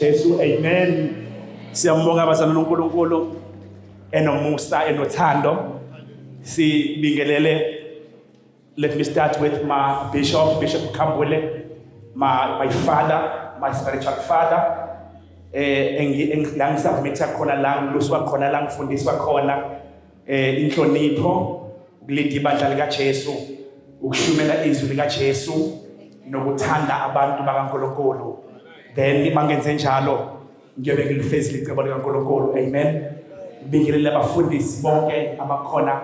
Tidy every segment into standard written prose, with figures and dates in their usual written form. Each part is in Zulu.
Jesu, amen. Siyambonga bazalwane uNkulunkulu enomusa enothando. Sibingelele. Let me start with my bishop, Bishop Khambule, my father, my spiritual father. La ngisubmitha khona, la ngiluswa khona, la ngifundiswa khona inhlonipho, ukulinda ibandla likaJesu, ukushumela izwi likaJesu nokuthanda abantu bakaNkulunkulu. Then mangenze njalo ngiyobe ngilifezile icebo likaNkulunkulu. Amen. Ngibingelele abafundisi bonke abakhona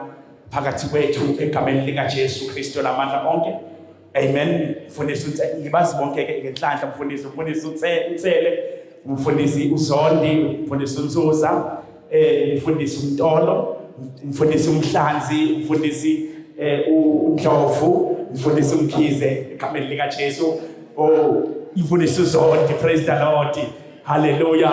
phakathi kwethu egameni likaJesu Kristu lamandla onke. Amen. Mfundisi uTse, ngibazi bonke ke ngenhlanhla, mfundisi uTse, uTsele, umfundisi uZondi, umfundisi uNzuza, umfundisi uMtolo, umfundisi uMhlanzi, umfundisi uNdlovu, umfundisi uMkhize egameni likaJesu. Oh, umfundisi uZondi, praise the Lord. Haleluya.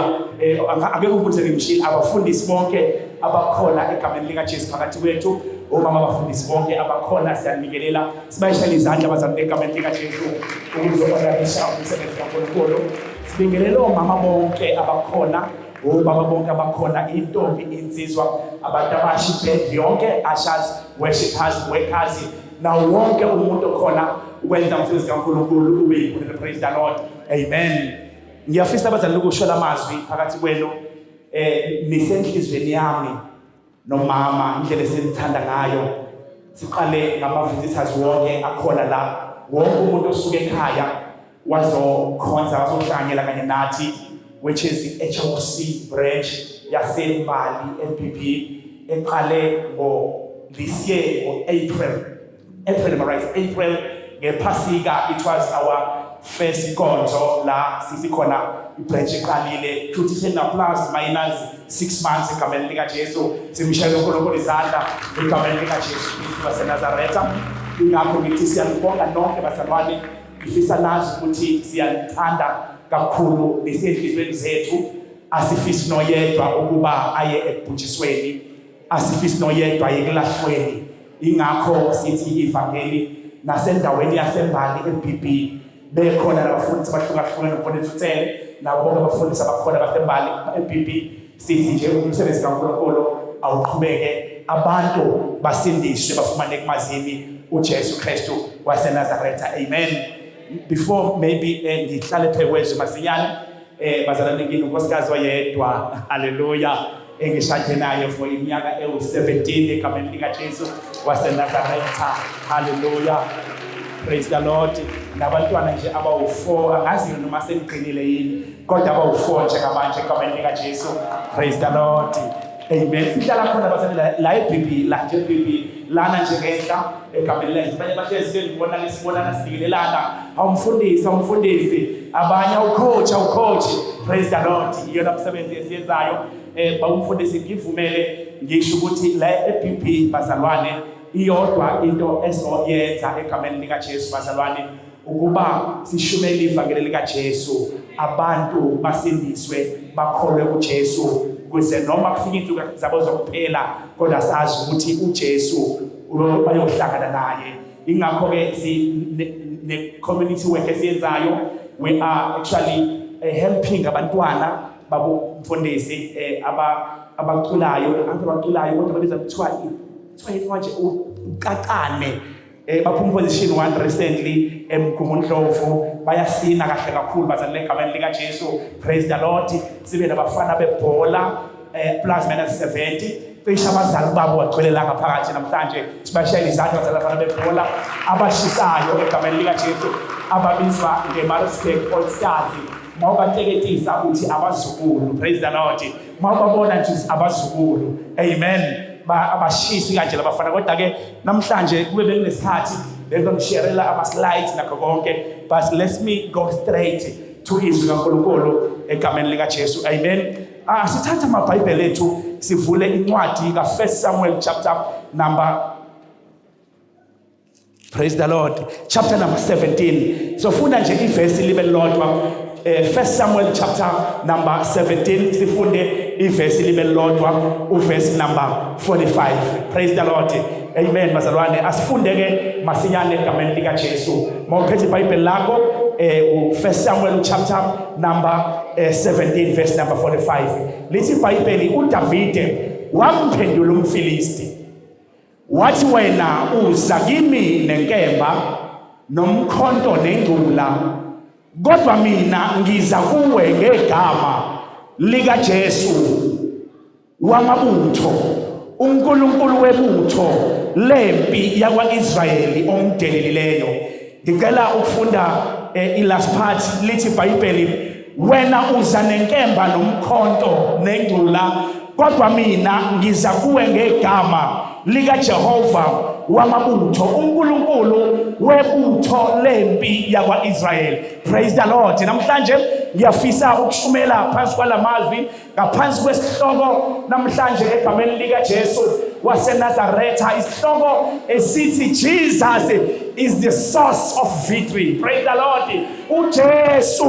Ake ngikubuze, ngimshilo abafundisi bonke abakhona egameni likaJesu phakathi kwethu. Omama abafundisi bonke abakhona siyanikelela, sibayishayela izandla abazalwane egameni likaJesu ukuzohoranisha umsebenzi kaNkulunkulu. Sibingelele omama bonke abakhona, obaba bonke abakhona, intombi, insizwa, abantu abasha, ibhendi yonke, ushers, worshipers, workers, nawo wonke umuntu okhona ukwenza umsebenzi kaNkulunkulu ube yimpumelelo. Praise the Lord. Amen. Ngiyafisa abazali ukusho lamazwi phakathi kwenu. Nisenhlizweni yami nomama, indlela esinithanda ngayo. Siqale ngama visitors wonke akhona la. Wonke umuntu osuka ekhaya wazokhonza, wazohlanganyela kanye nathi, which is i-HOC branch yaseMbali MPP eqale ngo this year ngo April. April, am I right? April ngephasika it was our first inkonzo la sisikhona, ibranch iqalile futhi sena plus minus 6 months egameni lika Jesu. Simshayela uNkulunkulu izandla egameni lika Jesu Kristu waseNazaretha. Ingakho ngithi siyanibonga nonke bazalwane. Ngifisa nazi ukuthi siyanithanda kakhulu, nisenhlizweni zethu. Asifisi noyedwa ukuba aye ekubhujisweni, asifisi noyedwa aye ekulahlweni. Ingakho sithi ivangeli nasendaweni yaseMbali eBB bekhona nabafundisi abahlukahlukene, umfundisi uTsele nabo bonke abafundisi abakhona baseMbali eBB. Sithi nje umsebenzi kaNkulunkulu awuqhubeke, abantu basindiswe, bafumane kumazini uJesu Kristu waseNazaretha. Amen. Before maybe ngihlale phekwezwi masinyane, bazalwane, nginunkosikazi oyedwa, haleluya, engishade naye for iminyaka ewu-17 egameni likaJesu waseNazaretha. Haleluya, praise the Lord. Nabantwana nje abawu-4, angazi noma sengiqinile yini, kodwa abawu-4 njengamanje egameni likaJesu. Praise the Lord. Amen. Sihlala khona bazalwane la eBB, la nje eBB lana nje ngenhla egameni lethu. Abanye bahlezi bengibona ke, sibonana, sibikelelana, awumfundisi, awumfundisi, abanye awucoach, awucoach. Praise the Lord. Iyona msebenzi esiyenzayo. Bawumfundisi, ngivumele ngisho ukuthi la eBB bazalwane iyodwa into esoyenza egameni likaJesu bazalwane, ukuba sishumele ivangeli likaJesu, abantu basindiswe, bakholwe kuJesu, kuze noma kufika insuku zabo zokuphela kodwa sazi ukuthi uJesu bayohlangana naye. Ingakho ke si ne community work esiyenzayo, we are actually helping abantwana babo mfundisi abaculayo, abantu abaculayo, kodwa babiza kuthiwa yini manje, uqaqane. Baphuma position 1 recently eMgungundlovu, bayasina kahle kakhulu bazalwane egameni lika Jesu. Praise the Lord. Sibe nabafana bebhola, plus minus 70, cishe abazali babo bagcwele la ngaphakathi namhlanje. Sibashayela izandla bazali, abafana bebhola abashisayo egameni lika Jesu ababizwa ngeMaritzburg All Stars. Mawubateketisa uthi abazukulu. Praise the Lord. Mawubabona nje abazukulu. Amen. Abashisi kanje labafana. Kodwa ke namhlanje kube bekunesikhathi bengizongisharela ama slides nakho konke, but let me go straight to izwi kaNkulunkulu egameni lika Jesu. Amen. Sithatha amaBhayibheli ethu, sivule incwadi ka 1 Samuel chapter number, praise the Lord, chapter number 17. So funda nje ivesi libe lodwa. 1 Samuel chapter number 17, sifunde ivesi libe lodwa, uvesi number 45. Praise the Lord. Amen bazalwane, asifunde ke masinyane egameni lika Jesu. Mawuphethe iBhayibheli lakho, u-1 Samuel chapter number 17 verse number 45. Lithi iBhayibheli, uDavide wamphendula umFilisti wathi, "Wena uza kimi nenkemba nomkhonto nengcula, kodwa mina ngiza kuwe ngegama likaJesu wamabutho, uNkulunkulu webutho lempi yakwa-Israyeli omdelelileyo." Ngicela ukufunda i-last part. Lithi iBhayibheli, "Wena uza nenkemba nomkhonto nengcula, kodwa mina ngiza kuwe ngegama likaJehova wamabutho, uNkulunkulu webutho lempi yakwa-Israyeli." Praise the Lord. Namhlanje ngiyafisa ukushumela phansi kwalamazwi, ngaphansi kwesihloko namhlanje, egameni likaJesu waseNazaretha, isihloko esithi "Jesus is the source of victory." Praise the Lord. UJesu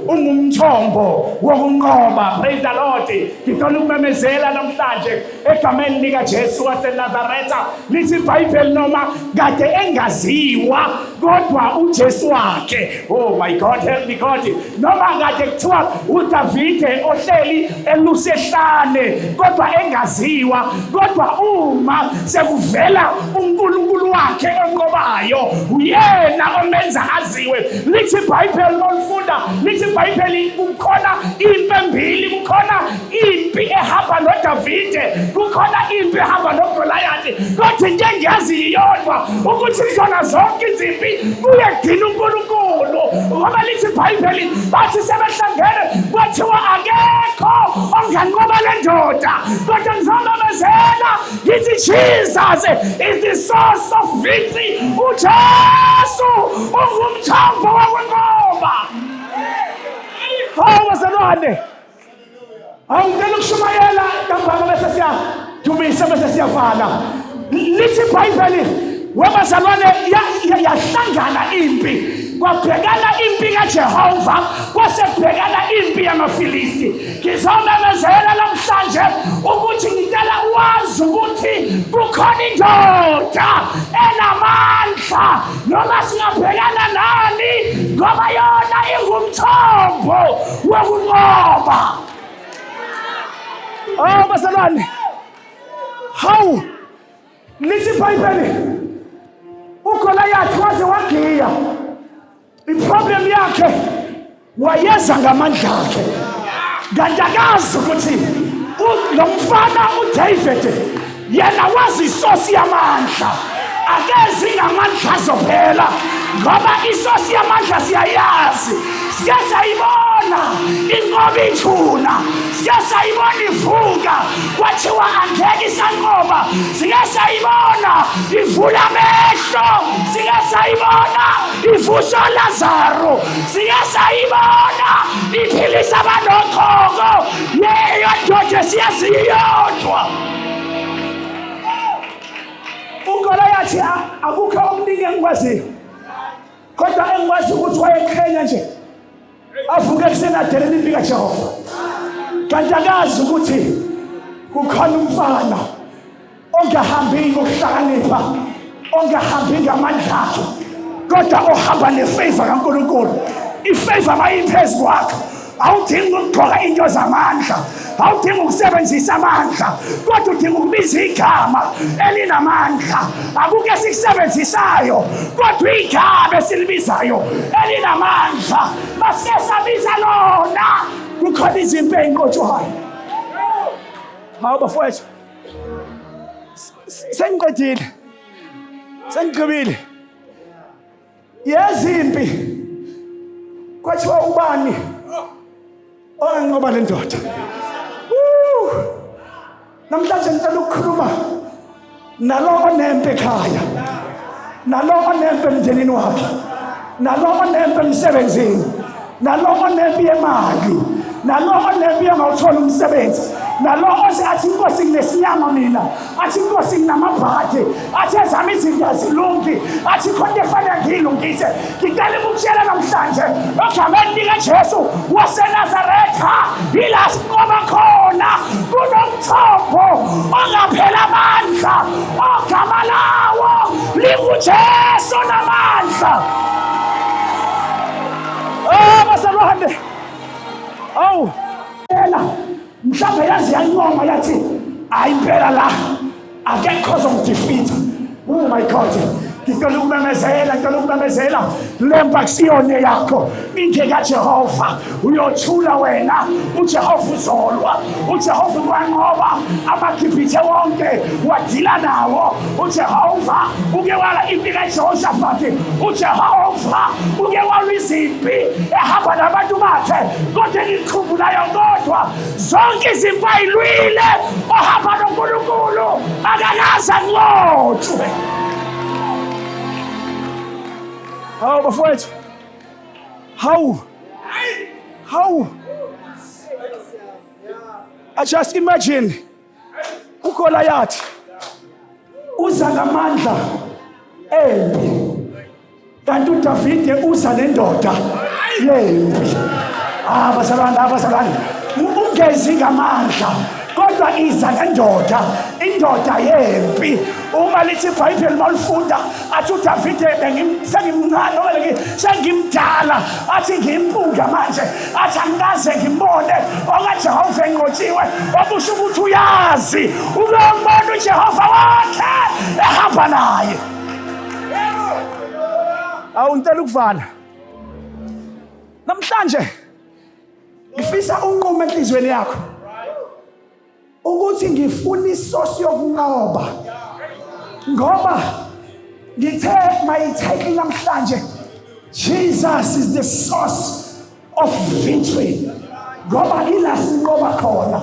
ungumthombo wokunqoba. Praise the Lord. Ngicela ukumemezela namhlanje egameni likaJesu waseNazaretha. Lithi iBhayibheli, noma kade engaziwa, kodwa uJesu wakhe, oh my God, help me God, noma kade kuthiwa uDavide ohleli elusehlane kodwa engaziwa, kodwa uma sekuvela uNkulunkulu wakhe onqobayo, uyena omenza aziwe. Lithi iBhayibheli molifunda, lithi iBhayibheli kukhona impi embili: kukhona impi ehamba noDavide, kukhona impi ehamba noGoliyathi, kodwa into engiyazi iyodwa, ukuthi kuzona zonke izimpi kuye kugcina uNkulunkulu, ngoba lithi iBhayibheli bathi sebehlangene kwathiwa akekho onganqoba le ndoda. Kodwa ngizomemezela ngithi Jesus is the source of victory. UJesu ungumthombo wokunqoba. Hawu bazalwane, awungicela ukushumayela ntambama bese siyadumisa bese siyavala. Lithi iBhayibheli, webazalwane, yahlangana impi, kwabhekana impi kaJehova, kwasebhekana impi yamaFilisti. Ngizomemezela namhlanje ukuthi ngicela wazi ukuthi kukhona indoda enamandla, noma singabhekana nani, ngoba yona ingumthombo wokunqoba. Oh bazalwane, hawu, lithi iBhayibheli uGoliath waze wagiya. Iproblem yakhe, wayeza ngamandla akhe, kanti akazi ukuthi lo mfana uDavid yena wazi isource yamandla. Akezi ngamandla azophela, ngoba isource yamandla siyayazi, sike sayibona inqoba ithuna, sike sayibona ivuka kwathiwa angeke isanqoba, sike sayibona ivula amehlo, sike sayibona ivusa Lazaro, sike sayibona iphilisa abanochoko. Leyo ndoda siyaziyodwa. UGoliathi, akukho okuningi engikwaziyo, kodwa engikwazi ukuthi wayeqhenya nje, avuke ekuseni adelela impi kaJehova, kanti akazi ukuthi kukhona umfana ongahambi ngokuhlakanipha, ongahambi ngamandla akhe, kodwa ohamba nefavor kaNkulunkulu. Ifavor mayiphezu kwakho, awudingi ukugqoka into zamandla, awudingi ukusebenzisa amandla, kodwa udinga ukubiza igama elinamandla. Akukho esikusebenzisayo, kodwa igama esilibizayo elinamandla, masike sabiza lona, kukhona izimpi ey'nqotshwayo. Hawu bafowethu, sengiqedile, sengigqibile. Yezimpi kwathiwa ubani onganqoba le ndoda? Woo! Namhlanje ngicela ukukhuluma nalo onempe ekhaya, nalo onempe emndenini wakhe, nalo onempe emsebenzini, nalo onempi yemali, nalo onempi yongawuthola umsebenzi, nalo oze athi, "Inkosi, nginesinyama mina," athi, "Inkosi, nginamabhadi," athi, "Ezami izinto azilungi," athi, "Khona into efanele ngiyilungise." Ngicela ukukutshela namhlanje egameni likaJesu waseNazaretha, yila sinqoba khona. Kunomthombo ongaphela amandla, ogama lawo linguJesu namandla. Oh bazalwane. Awu. Phela mhlawumbe yazi yancoma yathi hayi impela la akekho ozongidefeat. Oh my God. Ngicela ukumemezela, ngicela ukumemezela le mpi akusiyona yakho, inje kaJehova. Uyothula wena, uJehova uzolwa, uJehova uwanqoba amaGibhithe wonke, wadila nawo. uJehova uke wala impi kaJehoshafati, uJehova uke walwa izimpi ehamba nabantu bakhe, kodwa engikukhumbulayo kodwa zonke izimpi ayilwile ohamba noNkulunkulu akakaze anqotshwe. Hawu bafowethu, hawu hawu, I just imagine uGoliath uza ngamandla empi kanti uDavide uza nendoda yempi. Ah bazalwane, ah bazalwane, ungezi ngamandla kodwa iza nendoda, indoda yempi. Uma lithi iBhayibheli malifunda athi uDavide sengimncane noma sengimdala, athi ngiyimpunga manje, athi angikaze ngimbone okaJehova enqotshiwe, okusho ukuthi uyazi uyombona uJehova wakhe ehamba naye. Awu ngicela ukuvala namhlanje, ngifisa unqume enhliziyweni yakho ukuthi ngifuna isosi yokunqoba, ngoba ngithe my title namhlanje, Jesus is the source of victory, ngoba ila sinqoba khona.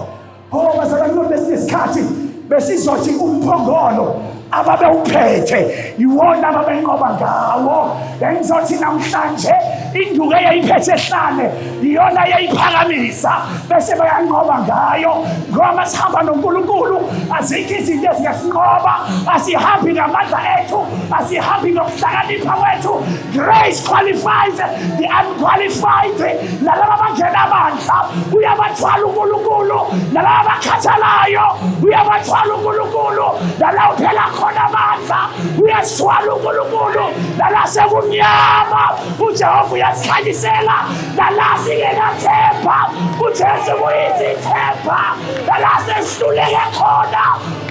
Oh bazalwane, kulesinye isikhathi besizothi umphongolo ababewuphethe iwona ababenqoba ngawo. Bengizothi namhlanje induku eyayiphethe ehlane iyona eyayiphakamisa bese bayanqoba ngayo, ngoba sihamba noNkulunkulu azikho izinto ezingasinqoba. Asihambi ngamandla ethu, asihambi ngokuhlakanipha kwethu. Grace qualifies the unqualified. Nalaba abangenamandla uyabathwala uNkulunkulu, nalaba abakhathalayo uyabathwala uNkulunkulu, nala uphela khona amandla uyasithwala uNkulunkulu, nala sekumnyama uJehova uyasikhanyisela, nala singenathemba uJesu kuyisithemba, nala sesihluleke khona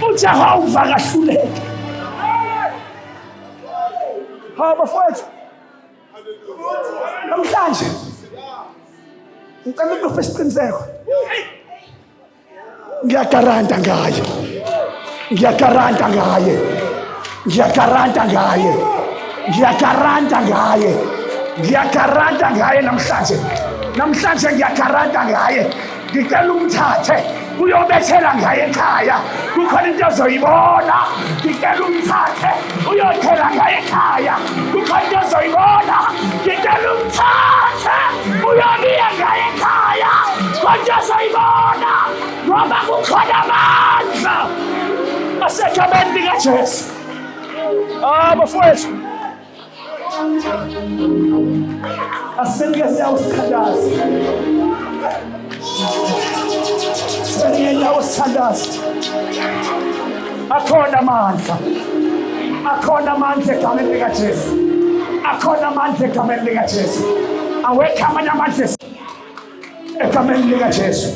uJehova kahluleki. Hawu bafowethu, namhlanje ngicela ukupha isiqiniseko, ngiyagaranta ngaye, ngiyagaranta ngaye, ngiyagaranta ngaye, ngiyagaranta ngaye, ngiyagaranta ngaye namhlanje, namhlanje ngiyagaranta ngaye. Ngicela umthathe uyobethela ngaye ekhaya, kukhona into ozoyibona. Ngicela umthathe uyothela ngaye ekhaya, kukhona into ozoyibona. Ngicela umthathe uyobiya ngaye ekhaya, khona into ozoyibona, ngoba kukhona amandla asegameni likaJesu. Ah bafowethu, Asibeke siyawusithandaza. Sibeke inyawo sithandaza. Akhona amandla. Akhona amandla egameni likaJesu. Akhona amandla egameni likaJesu. Awekho amanye amandla egameni likaJesu.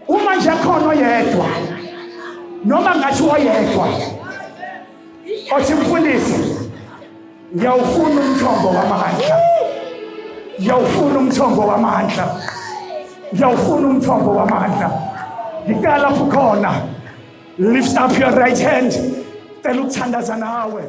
Uma nje khona oyedwa noma ngathi oyedwa othi mfundisi, ngiyawufuna umthombo wamandla, ngiyawufuna umthombo wamandla, ngiyawufuna umthombo wamandla, ngicela lapho khona, lift up your right hand, cela ukuthandaza nawe.